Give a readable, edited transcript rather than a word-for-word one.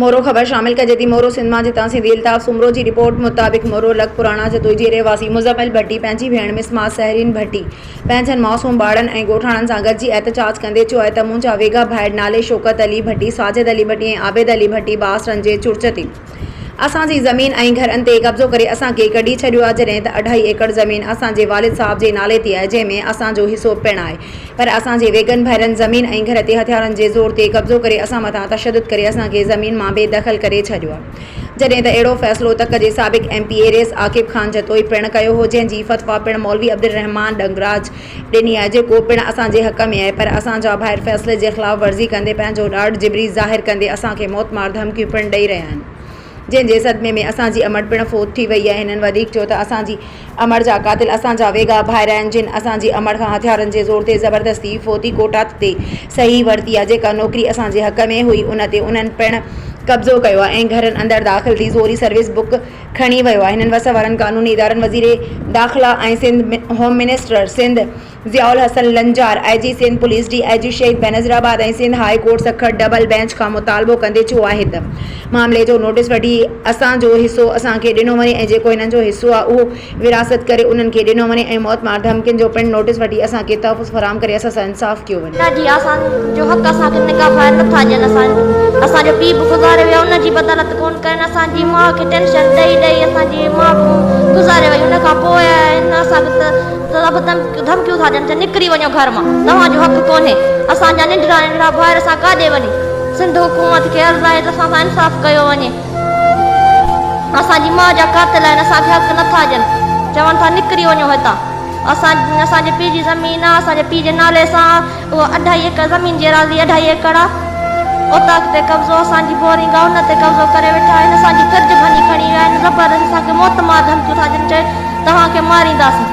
مورو خبر شامل ڪجي ٿي مورو سنڌ مان جتان سنڌي الطاف سومرو جي رپورٽ مطابق مورو لڳ پراڻا جتوئي جي رهواسي مزمل ڀٽي پنهنجي ڀيڻ مسمات سحرين ڀٽي پنهنجن معصوم ٻارڙن ۽ ڳوٺاڻن سان گڏجي احتجاج ڪندي چيو آهي ته منهنجا ويڳا ڀائر نالي شوڪت علي ڀٽي ساجد علي ڀٽي ۽ عابد علي ڀٽي بااثرن جي چرچ تي اسان جي زمين ۽ گهرن تي قبضو ڪري اسان کي ڪڍي ڇڏيو آهي جڏهن ته اڍائي ايڪڙ زمين اسان جي والد صاحب جي نالي تي آهي جنهن ۾ اسان جو حصو پڻ آهي پر اسان جي ويڳن ڀائرن زمين ۽ گهر تي هٿيارن جي زور تي قبضو ڪري اسان مٿان تشدد ڪري اسان کي زمين مان بي دخل ڪري ڇڏيو آهي جڏهن ته اهڙو فيصلو تڪ جي سابق M P A Rais Aqib Khan Jatoi پڻ ڪيو هو جنهن جي فتويٰ پڻ مولوي عبدالرحمان ڏنگراج ڏني آهي جيڪو پڻ اسان جي حق ۾ آهي پر اسان جا ڀائر فيصلي جي خلاف ورزي ڪندي پنهنجو ڏاڍ جبري ظاهر ڪندي اسان کي موتمار ڌمڪيون پڻ ڏئي رهيا آهن جنهن جي صدمي ۾ اسان جي امڙ پڻ فوت ٿي وئي آهي هنن وڌيڪ چيو ته اسان جي امڙ جا قاتل اسان جا ويڳا ڀائر آهن جن اسان جي امڙ کان هٿيارن جي زور تي زبردستي فوتي ڪوٽا تي صحيح ورتي آهي جيڪا نوڪري اسان جي حق ۾ هئي ان تي انهن پڻ قبضو ڪيو آهي ۽ گهرن اندر داخل ٿي زوري سروس بڪ کڻي ويو آهي. هنن وس وارن قانوني ادارن وزير داخلا ۽ Sindh home minister Sindh Zia ul Hassan Lanjar, I G Sindh police, D I G Shaheed Benazirabad ۽ Sindh high court Sukkur double bench کان مطالبو ڪندي چيو آهي ته معاملي جو نوٽيس وٺي اسان جو حصو اسان کي ڏنو وڃي ۽ جيڪو هنن جو حصو آهي اهو ورهاست ڪري انهن کي ڏنو وڃي ۽ موتمار ڌمڪين جو پڻ نوٽيس وٺي اسان کي تحفظ فراهم ڪري اسان سان انصاف ڪيو وڃي. نه جي اسان جو حق اسان کي نڪا ڀائر نٿا ڏين اسان اسان جو پيء به گذاري ويو ان جي به عدالت ڪون ڪرين اسان جي ماء کي ٽينشن ڏئي ڏئي اسان جي ماء گذاري وئي ان کان پوء هن اسان کي سڀ ڌمڪيون ٿا ڏين ته نڪري وڃو گهر مان توهان جو حق ڪونهي اسان جا ننڍڙا ننڍڙا ڀائر اسان ڪاڏي وڃي سنڌ حڪومت کي عرض آهي ته اسان سان انصاف ڪيو وڃي. اسان جي ماء جا قاتل آهن اسان کي حق نٿا ڏين چون ٿا نڪري وڃو هتان اسان اسان جي پيء جي زمين آ اسان جي پيء جي نالي سان اها اڍائي ايڪڙ زمين جي ايراضي اڍائي ايڪڙ آ اوطاق تي قبضو اسان جي بورنگ آ ان تي قبضو ڪري ويٺا آهن اسان جي فرج ڀڃي کڻي ويا آهن زبردست اسان کي موت مار ڌمڪيون ٿا ڏين چئي توهان کي مارينداسين.